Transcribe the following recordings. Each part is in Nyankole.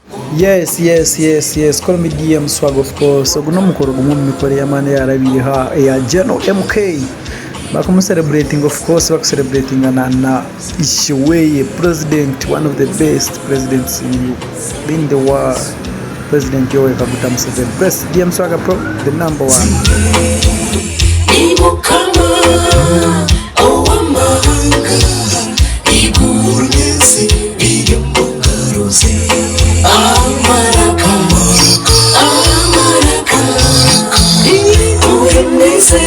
Yes yes yes yes call me DM swag of course ogu n'omukoro gumwe omu mikoro ey'amaani eyarabaireho aha eya General MK bakumu celebratinga of course baku celebratinga na na ishe weye president one of the best presidents in in the world president Yoweri Kaguta Museveni press DM swag pro the number one. Ni Mukama ow'amahanga, eiguru n'ensi biri omu ngaro ze. Amaraka, amaraka, Muhimbize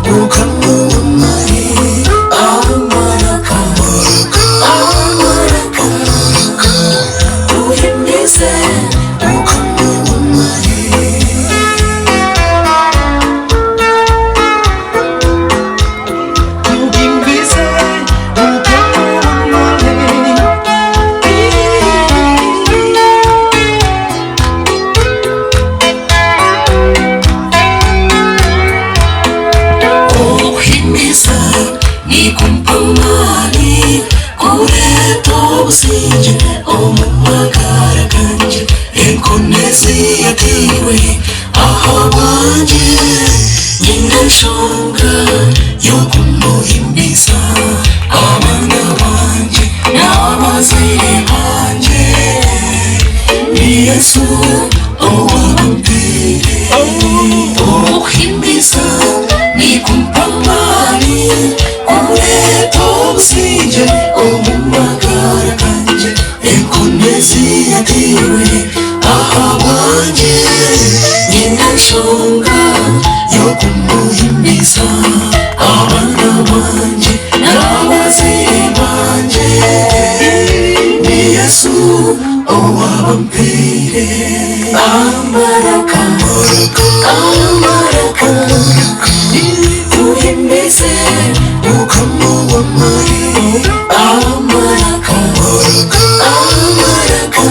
Mukama w'amahe. Amaraka, amaraka, Muhimbize Mukama w'amahe. Muhimbize Mukama w'amahe. Okuhimbisa nikumpa amaani kureeta obusingye omu magara gangye. Enkoni ezi yateirwe ahabwangye, nyine enshonga y'okumuhimbisa. Abaana bangye n'abazaire bangye, ni Yesu owabampeire. Okuhimbisa nikumpa amaani kureeta obusingye omu magara gangye. Enkoni ezi yateirwe ahabwangye, nyine enshonga y'okumuhimbisa. Abaana bangye n'abazaire bangye, ni Yesu owabampeire. Amaraka, amaraka, muhimbize Mukama w'amahe. Amaraka, amaraka,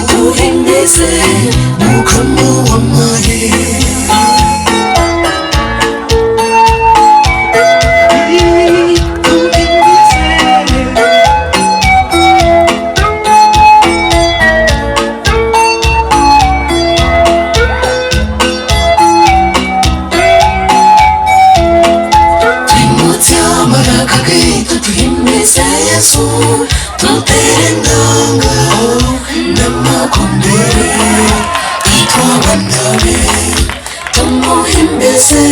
muhimbize Mukama w'amahe. Twimutsye amaraka gaitu tuhimbize Yesu, tuteere enanga n'amakondere, itwe abaana be tumuhimbize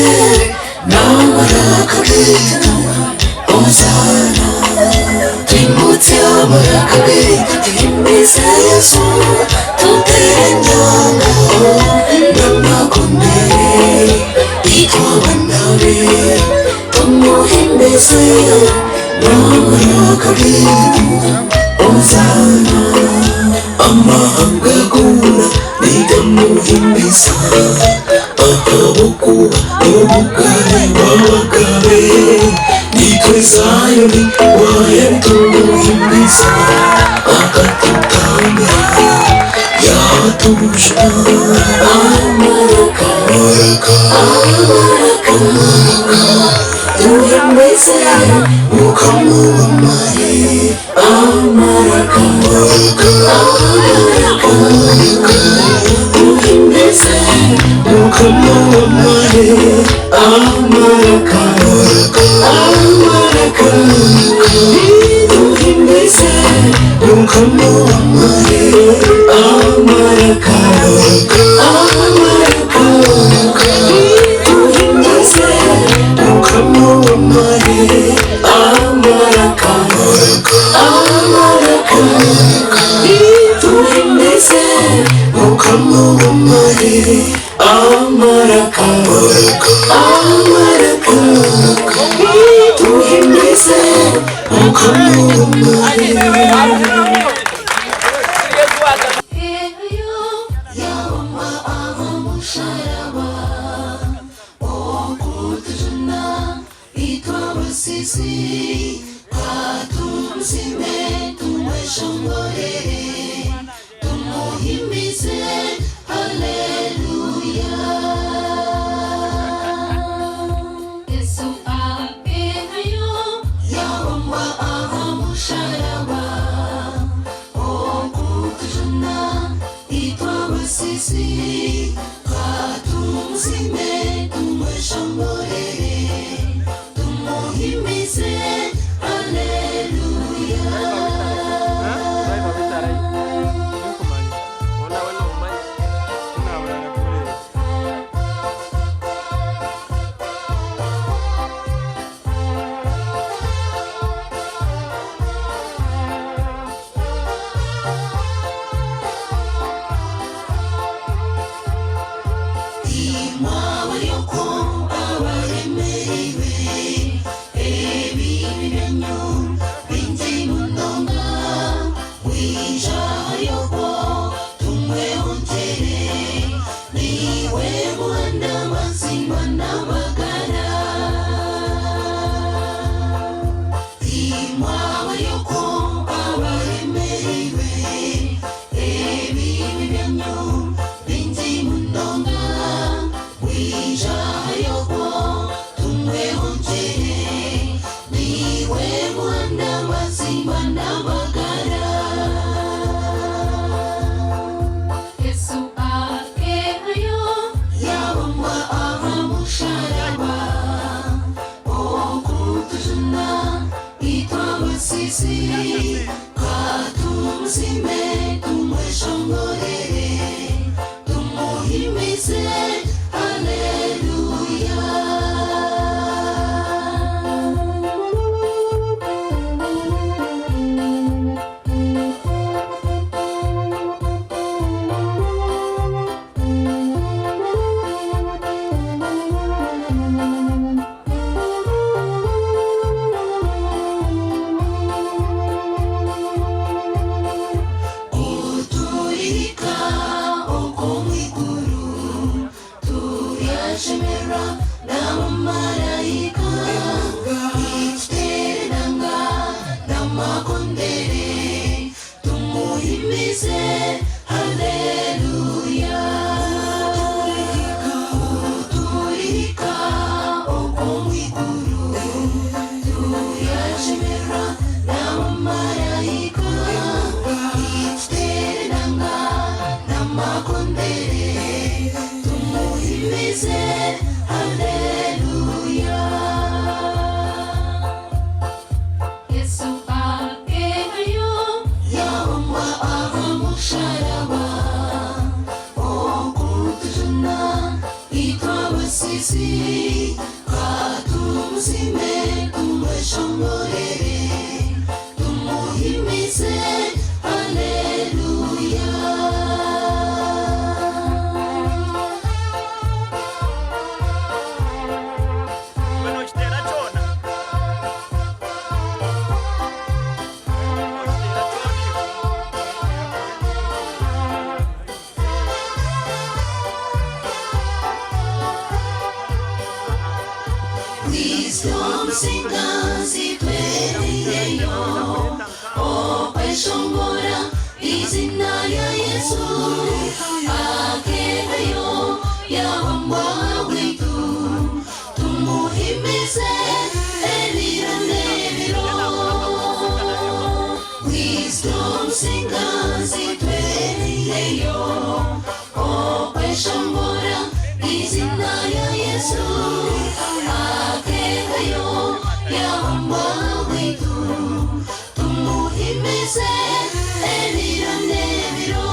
n'amaraka gaitu, Hozaana. Twimutse amaraka gaitu tuhimbize Yesu, tuteere enanga n'amakondere, itwe abaana be tumuhimbize n'amaraka gaitu, Hozaana. Amahanga goona nigamuhimbisa, ahabw'okuba n'omugabe w'abagabe. Naitwe Zayoni waaya nitumuhimbisa, akatutambira yaatujuna. Amaraka, amaraka, tuhimbize Mukama w'amahe. Amaraka, amaraka, muhimbize Mukama w'amahe. Amaraka, amaraka, muhimbize Mukama w'amahe. Amaraka, amaraka, muhimbize Mukama w'amahe. Amaraka, amaraka, tuhimbize Mukama w'amahe. Amaraka, amaraka, tuhimbize Mukama w'amahe. Yesu apehayo, Yahweh aha musharaba. Twabasisi katumuzime tumweshongorere tumuhimize Haleluya. Imwe abaremereirwe ebibi byanyu bingi munonga, mwije ahariokwo tumwehongyere, niwe muhanda mazima n'amagara. Imwe abariko abaremereirwe ebibi byanyu bingi munonga, mwije ahariokwo tumwehongyere, niwe muhanda mazima n'amagara. Yesu akehayo Yabambwa aha musharaba okutujuna itwe abasiisi, katumuzime tumweshongorere tumuhimize Haleluya. Kuturika okwo mwiguru turyashemera n'abamarayika, ituterenanga n'amakondere tumuhimize Haleluya. Kuturika okwo mwiguru turyashemera n'abamarayika, ituterenanga n'amakondere tumuhimize Haleluya. Yesu akehayo Yabambwa aha musharaba okutujuna itwe abasiisi, katumuzime tumweshongorere tumuhimize Haleluya. Wisdom singers itwereireyo okweshongora izina lya Yesu, akehayo yabambwa bwitu tumuhimize ebiro n'ebiro. Wisdom singers itwereireyo okweshongora izina lya Yesu, akehayo yabambwa bwitu tumuhimize ebiro n'ebiro,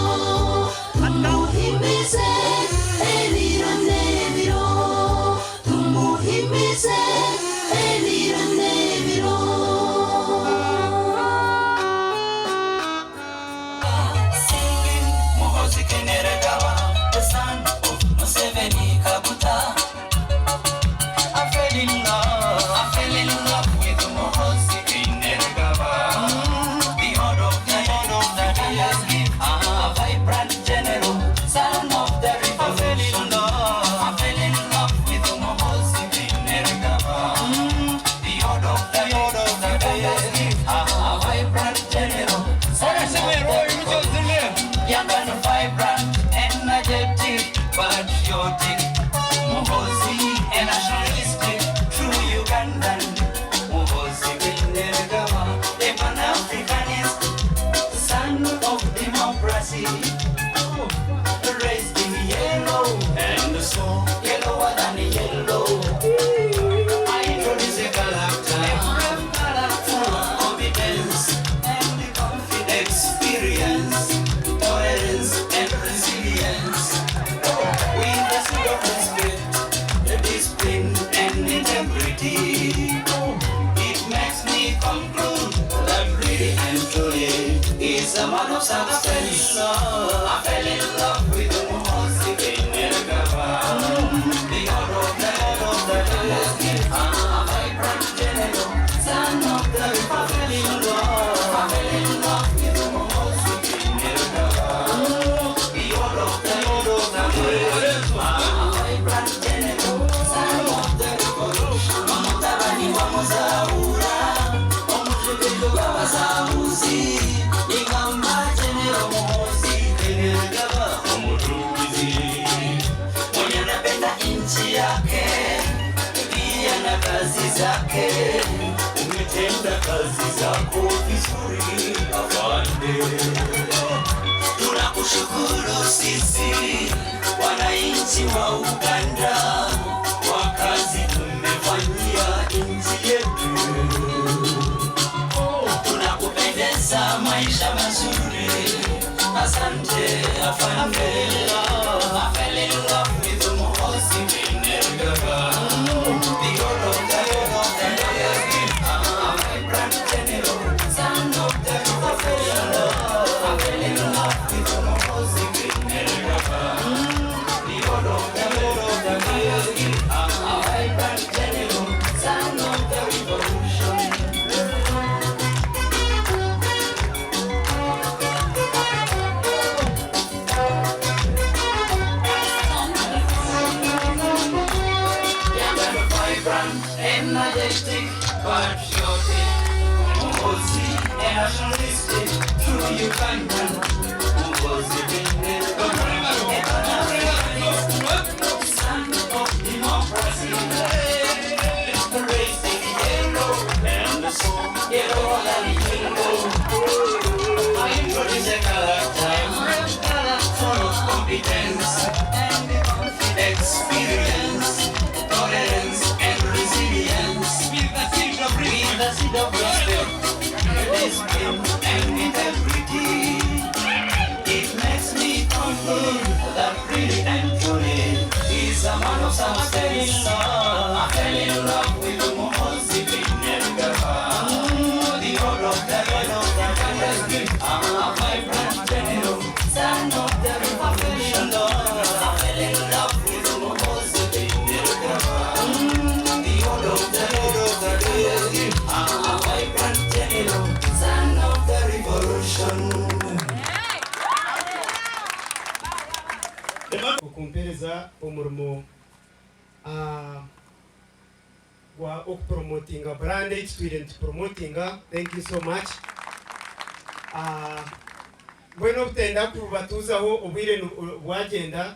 tumuhimize ebiro n'ebiro, tumuhimize ebiro n'ebiro. Singing Muhoozi Kainerugaba, the son of Museveni Kaguta. I fell in love, I fell in love with Muhoozi Kainerugaba. The order of the end of the years, a vibrant general, son of the revolution. I fell in love with Muhoozi Kainerugaba. The order of the end of the years, a vibrant general, son of the revolution. Young and vibrant, energetic, patriotic. Muhoozi, a nationalistic, true Ugandan. Muhoozi Kainerugaba, a Pan-Africanist, son of democracy. Raised in yellow and so yellower than yellow. I introduce a character full of competence and confidence, experience, tolerance and resilience. With the seed of respect, the discipline and integrity. It makes me conclude that really and truly is a man of substance. I fell in love with Muhoozi Kainerugaba. The god of the god of the a vibrant general, son of the I fell in love. I fell in love with Muhoozi Kainerugaba. The god of the god of the a vibrant general, son of the revolution. Omutabani wa Muzaura, omujubiro gw'abazahuzi, nigamba General Muhoozi Kainerugaba omutuuzi mwenye anapenda nchi yake pia na kazi zake. Umetenda kazi zako vizuri afande. Tunakushukuru sisi wananchi wa Uganda kwa kazi tumefanyia nchi yetu. Tunakupendeza maisha mazuri. Asante afande. I fell in love with Muhoozi Kainerugaba. The god of the god of the a vibrant general, son of the revolution. I fell in love with Muhoozi Kainerugaba. The god of the god of the a vibrant general, son of the revolution. Young and vibrant, energetic, patriotic, Muhoozi, a nationalistic, true Ugandan, Muhoozi a Pan-Africanist, son of democracy, raised in yellow and so yellow than yellow. I introduce a character full of competence and experience, tolerance and resilience. With the seed of respect, discipline and integrity. It makes me conclude that really and truly he's a man of substance. I fell in love with Muhoozi Kainerugaba. The god of the god of the a vibrant general, son of the revolution. I fell in love with Muhoozi Kainerugaba. The god of the god of the a vibrant general, son of the revolution. Okumpereza omurimo gwa okupromotinga brand ei tutwire nitupromotinga. Thank you so much. Mbwenu obutenda kubatuuzaho obwire bwagyenda,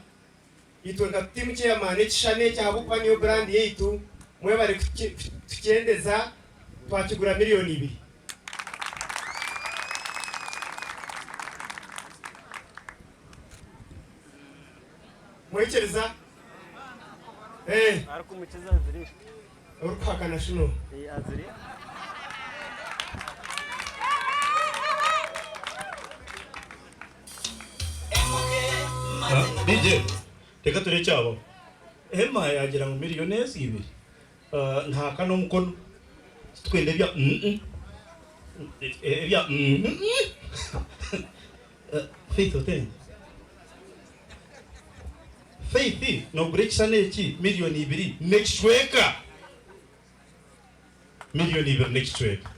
itwe nka team chairman ekishushani eki ahabw'okuba niyo brand yaitu, mwebare kutukyendeza, twakigura 2 million. Mwikiriza? Orikuhakana shino. DJ, reka turebe ekyabaho. Emma yagira ngu 2 million. Ntaka n'omukono. Titwenda ebya Ebya Faith otende. Faith, nogura ekishushani eki 2 million n'ekicweka. 2 million n'ekicweka.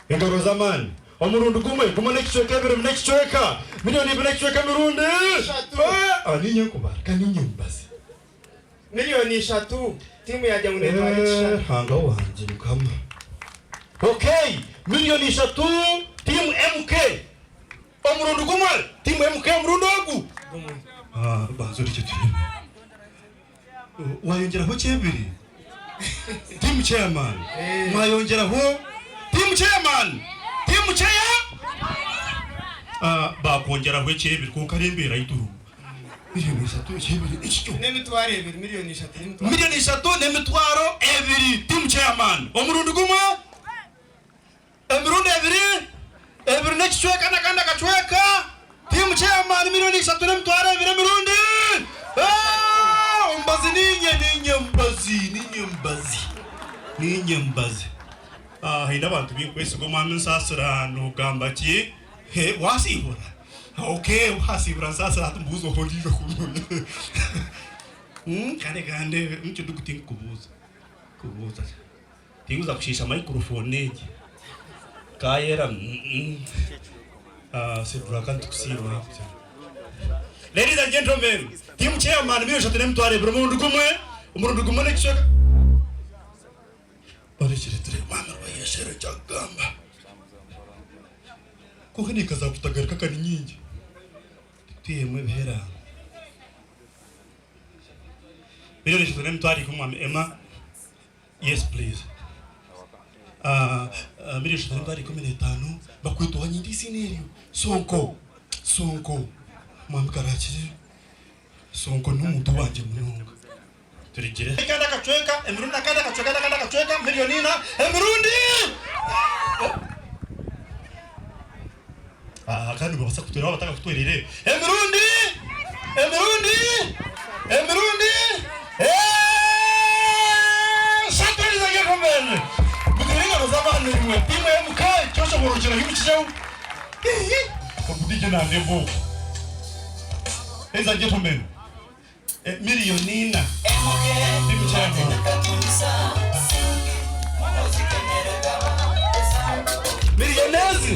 Engaro z'amaani. Omurundi gumwe, gumwe n'ekicweka ebiri n'ekicweka. 2 million n'ekicweka emirundi. Ah, ninye nkubara, kandi ninye mbaze. 3 million tiimu yajya ngu netwara ekishushani. Hanga wangye mukama. Okay, 3 million team MK. Omurundi gumwe, team MK omurundi ogu. Gumwe. Ah, banza ori turebe. Wayongyeraho kyebiri. Team chairman. Mwayongyeraho team chairman. Team chair. Baakwongyeraho ekyebiri kwonka reeba embeera ei turimu. Milioni ishatu ekyebiri ekikyo. N'emitwaro ebiri, milioni ishatu n'emitwaro. Milioni ishatu n'emitwaro ebiri. Team chairman, omurundi gumwe, emirundi ebiri, ebiri n'ekicweka n'akandi akacweka. Team chairman, milioni ishatu n'emitwaro ebiri emirundi. Omubazi niinye, niinye mubazi, niinye mubazi, niinye mubazi. Haine abantu binkwesiga omwami Nsaasira nogamba ki? He wasiibura? Ok wasiibura Nsaasira hati mbuuza ohu ondiijo kunuya. Kare kandeebe Mukidugu tinkukubuuza kubuuza tinkuza kushiisha microphone egi kayera Sedura ka nitukusiima. Ladies and gentlemen, team chairman milioni ishatu n'emitwaro ebiri omurundi gumwe, omurundi gumwe n'ekicweka. Orekire turebe Mwami Rweyeshere eki akugamba. Kwonka naika za kutagarika ka ni nyingi. Twihemu ebihera. Milioni ishatu n'emitwaro ikumi Mwami Emma. Yes please. Milioni ishatu n'emitwaro ikumi n'etaano bakweta owa nyenda eiziina eryo. Sonko. Sonko. Mwami Karakire. Sonko n'omuntu wangye munonga. Turigire. Akandi akacweka, emirundi akandi akacweka n'akandi akacweka, milioni ina, emirundi! Ah, kandi nibabasa kutwera baaba batakakutwereire. Emirundi! Emirundi! Emirundi! Eshatu ladies and gentlemen! Muteere engaro z'amaani rimwe. Tiimu ya MK, kyoshoboorokyera himukireho. Ogu DJ nandeeba ogu. Ladies and gentlemen. Emiliyoni ina Miliyoni ezi.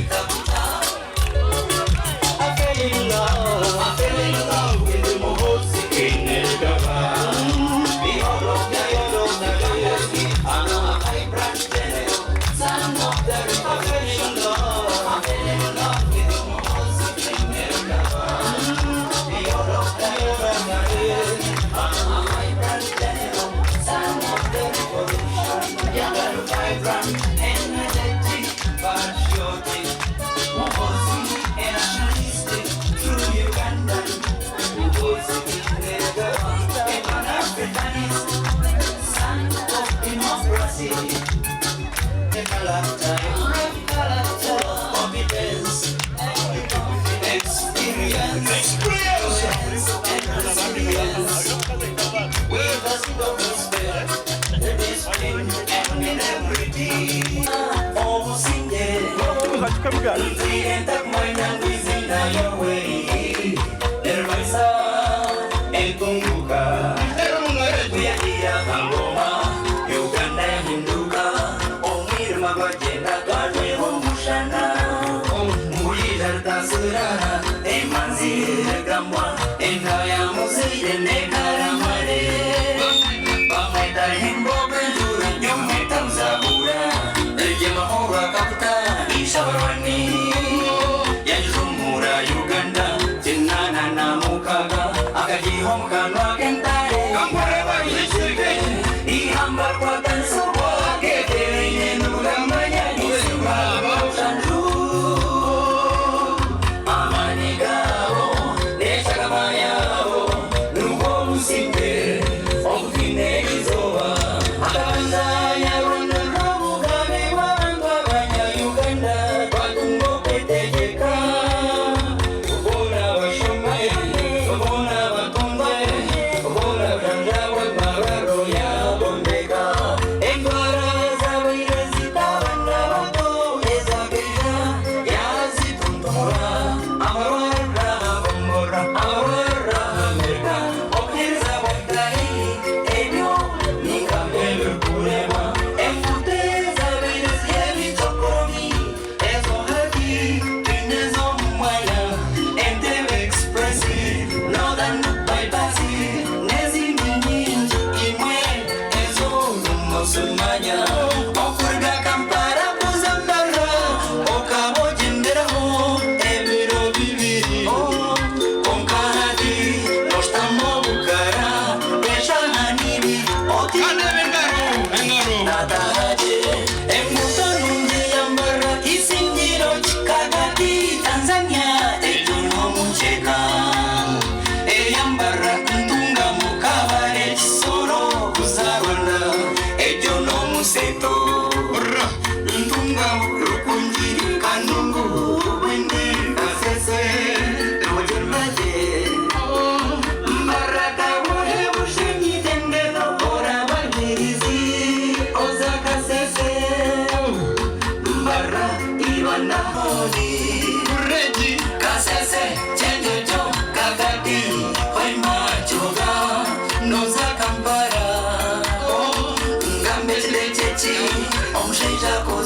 Shogo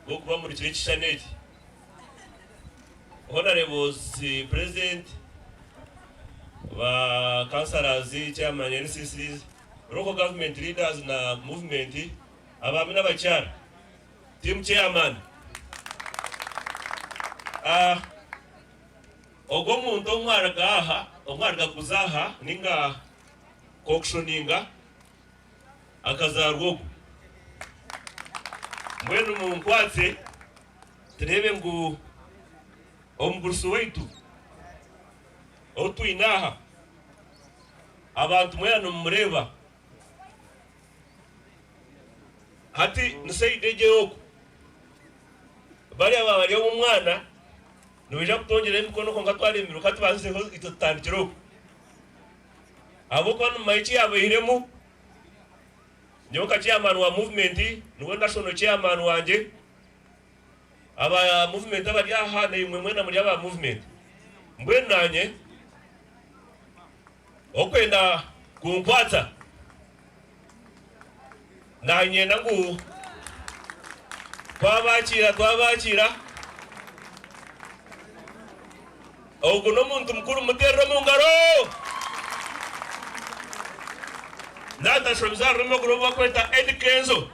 gw'okubamurikira ekishushani eki. Honourables President, ba councillors, chairman LCCs, local government leaders na movement, abaami n'abakyara, team chairman. Ogwo omuntu ou mwaruga aha, ou mwaruga kuza aha ninga kokushoninga akazaarwa ogwo. Mbwenu munkwatse tureebe ngu omugurusi waitu ou twine aha, abantu mwena nimumureeba. Hati ni sayidi egyo ey'oku. Bariya baaba bari ab'omwana nibaija kutongyeraho emikono kwonka twaremirwe ka tubanzizeho itwe tutandikire oku. Ahabw'okuba nimumanya eki yaabaihiremu, nyowe nka chairman wa movement niwe national chairman wangye, aba movement abari aha naimwe mwena muri aba movement. Mbwenu naanye okwenda kunkwatsa Nanyenda ngu twabakiira twabakiira. Ogu n'omuntu mukuru mumuterere omu ngaro. Natashobize aha rurimi ogu n'obu bakweta Eddy Kenzo.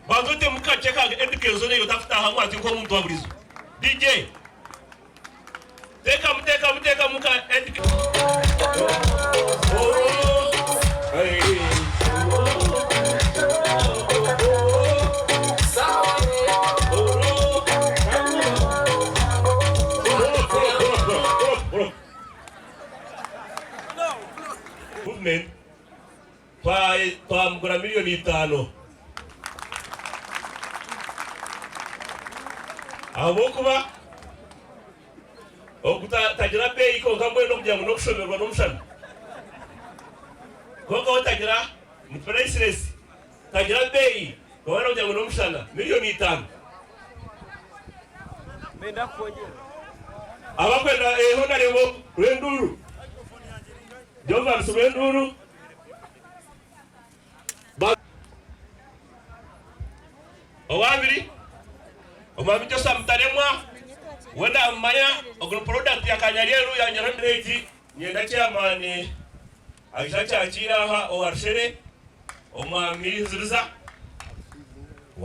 Banza otemu kakye ka Eddy Kenzo naiwe otakutaahamu ati nk'omuntu wa burizo. DJ tekamu tekamu tekamu ka Eddy Movement twamugura milioni itano ahabw'okuba ogu tagira beeyi kwonka mbwenu okugira ngu n'okushoberwa n'omushana kwonka we tagira ni priceless tagira beeyi kwonka n'okugira ngu n'omushana milioni itano abakwenda Honarebo Rwenduru Jovans Rwenduru Ba. Owabiri, Omwami Joshua Mutaremwa, we namumanya, ogu ni product ya Kanyaryeru yangyeraho emere egi, niinyenda chairman aije akyakiire aha owa Rushere, Omwami Ziriza,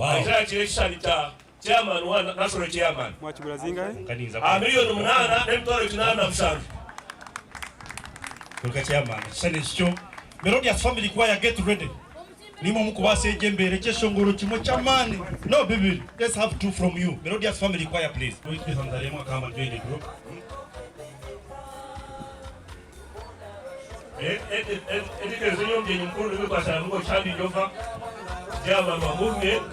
aije ayakiire ekishushani kya chairman wa national chairman. Mwakigura zingahe? Aha 8,807,000. Kwonka chairman ekishushani eki kyo Melodious Family Choir get ready Nimwe mukubaasa egyo embeera ekyeshongoro kimwe ky'amaani no bibiri let's have two from you Melodious Family Choir please. Witness Ndaremwa come and join the group. Eddy Kenzo niwe mugyenyi mukuru niwe twasharamu ngu okihandiikye ova chairman wa movement.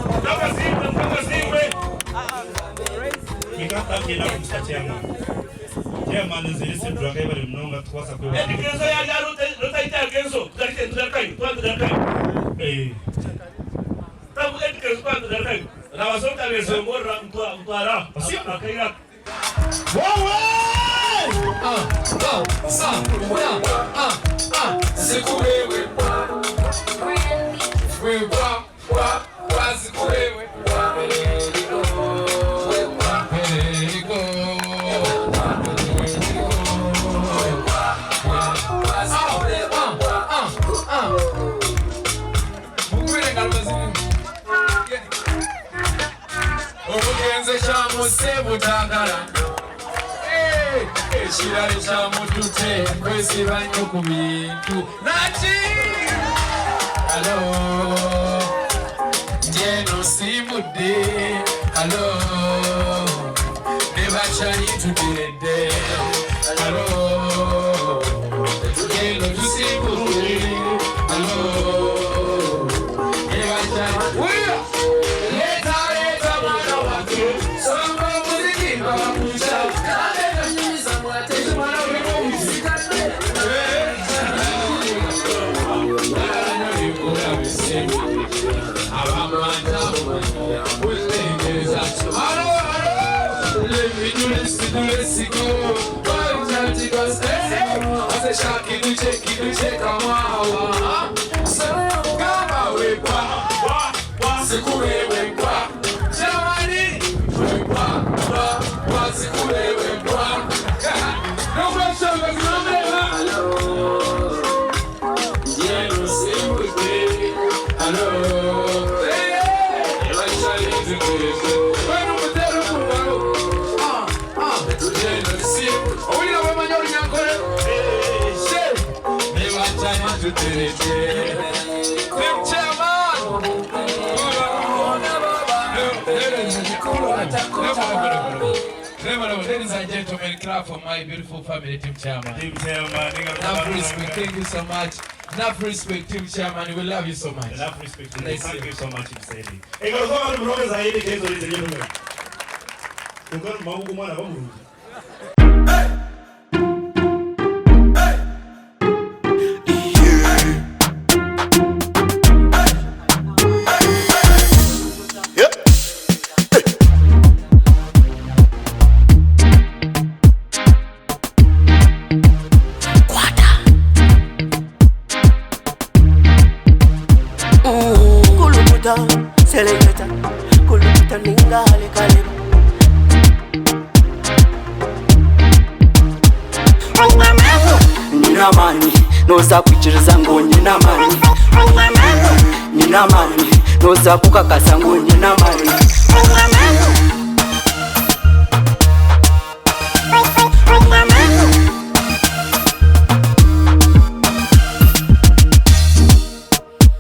Mukama asiimwe, Mukama asiimwe. Kwika tutakyenda kumusa chairman. Chairman nze Cedric ayebare munonga tukwasa kwebara. Eddy Kenzo yarya rutaita Kenzo tugarike tugarukayo twaba tugarukayo. Eh. Tabu Eddy Kenzo twaba tugarukayo. Nabaasa obutabezongorora mutwara akaire aka. Omugenzi ekyamuse butagala ekirala ekyamutute kwesiba nnyo ku bintu naki alo ndyeno simbudde alo ne bakyali tuteredde alo eno tusimbudde alo ne bakyali wulira Leeta leeta mwana wange Samba omuziki nga bakuca Nange nanyumiza mwate mwana Ladies and gentlemen, clap for my beautiful family team chairman. Team chairman, Enough respect, thank you so much. Enough respect, team chairman. We love you so much. Enough respect. Nice. Thank you so much, Mseli. Engalo z'abantu muronge zaidi kezo ladies and gentlemen. Ungana maboko mwana bamurungi. Kulukuta, seleketa, kulukuta ninga halekaleba. Nina amani, noza kwikiriza ngu nyina amani. Nina amani, noza kukakasa ngu nyina amani.